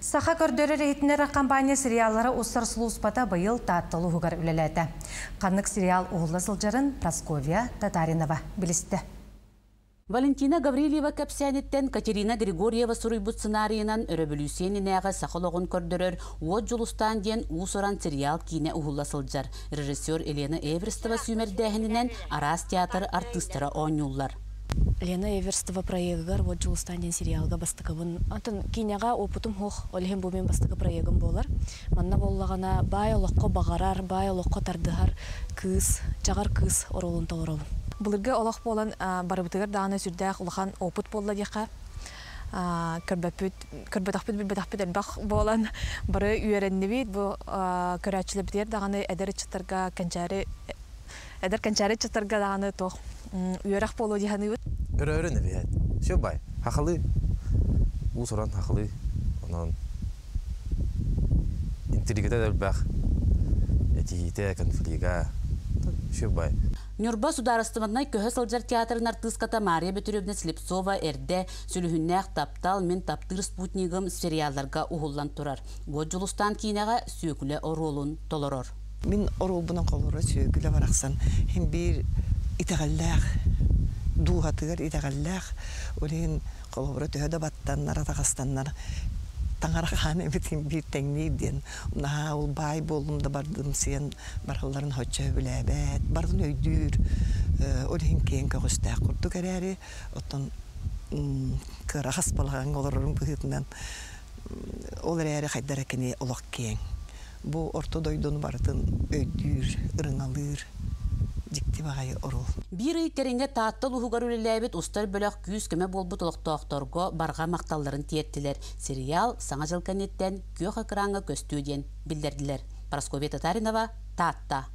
Саха көрдөрөр-иһитиннэрэр компания сериаллары устар сулууспата быйыл Таатта улууһугар үлэлээтэ. Ханнык сериал уһулла сылдьарын Прасковья Татаринова билистэ. Валентина Гаврильева кэпсээниттэн Катерина Григорьева суруйбут сценарийынан өрөбөлүүссүйэ иннинээҕи саха олоҕун көрдөрөр Уот Дьулустаан диэн уус-уран сериал киинэ уһулла сылдьар. Режиссер Елена Эверстова сүүмэрдээһининэн араас театр артыыстара оонньууллар. Лена Эверстова проегыгар Уот Дьулустаан диэн сериалга бастакыбын. Антон киинэҕэ опытым суох, ол иһин бу мин бастакы проегым буолар. Манна буоллаҕына баай олоххо баҕарар, баай олоххо тардыһар кыыс, чаҕар кыыс оруолун толоробун. Былыргы олох буолан барыбытыгар даҕаны сүрдээх улахан опыт буолла диэххэ. Көрбөппүт, көрбөтөхпүт, билбэтэхпит элбэх буолан бары үөрэннибит. Бу көрөөччүлэрбитигэр даҕаны эдэр ыччаттарга кэнчээри эдэр кэнчээри ыччаттарга даҕаны туох үөрэх буолуо дии саныыбыт. Көрөөрүн эбиһэт. Все бай. Хахалы. Уус-уран хахалы. Онон интригата элбэх. Этиһиитэ, конфлига. Все бай. Ньурба судаарыстыбаннай көһө сылдьар театрын артыыската Мария Бөтүрүөбүнэ Слепцова эрдэ Сүлүһүннээх таптал, Мин таптыыр спутнигым сериалларга уһуллан турар. Уот Дьулустаан киинэҕэ Сүөкүлэ оруолун толорор. Мин оруолбунан холоро Сүөкүлэ барахсан иһин биир итэҕэллээх, дууһатыгар итэҕэллээх, ол иһин холобура төһө да баттаннар, атаҕастаннар таҥара хаан эбитин биир тэҥниир диэн наһаа ол баай буоллум да бардым сиэн баралларын соччо сөбүлээбэт, барытын өйдүүр, ол иһин киэҥ көҕүстээх курдук эрээри, оттон кыараҕас балаҕаҥҥа олорорун быһыытынан ол эрээри хайдах эрэ кини олох киэҥ. Бу орто дойдуну барытын өйдүүр, ырыҥалыыр дьикти баҕайы оруол. Биир ый кэриҥэ Таатта улууһугар үлэлээбит устар бөлөх күүс-көмө буолбут олохтоохторго барҕа махталларын тиэртилэр. Сериал Саҥа дьыл кэнниттэн күөх экраҥҥа көстүө диэн биллэрдилэр. Парасковья Татаринова, Таатта.